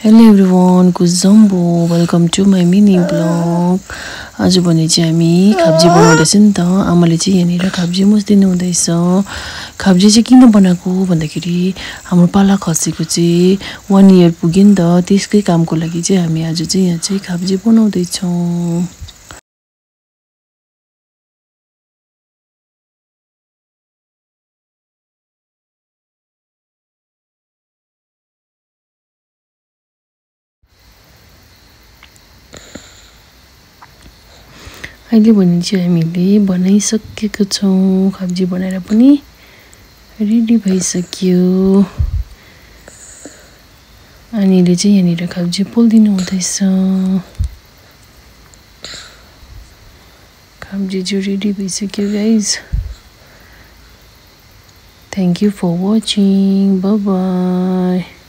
Hello everyone, Kuzambo. Welcome to my mini vlog. आज भने चाहिँ हामी खाब्जी बनाउँदैछ नि त। आमाले चाहिँ यहाँनिर खाब्जी मुस्दिनु हुँदैछ। खाब्जी चाहिँ किन बनाएको भन्दाखेरि हाम्रो पाला खसेको चाहिँ 1 इयर पुग्यो नि त। त्यसकै कामको लागि चाहिँ हामी आज चाहिँ यहाँ चाहिँ खाब्जी बनाउँदै छौं। अहिले भने चाहिँ हामीले बनाइसकेको छौं। खाब्जी बनाएर पनि रेडी भइसक्यो। अनिले चाहिँ यहाँनिर खाब्जी पोल्दिनु हुँदैछ। खाब्जी चाहिँ रेडी भइसक्यो guys. Thank you for watching. Bye bye.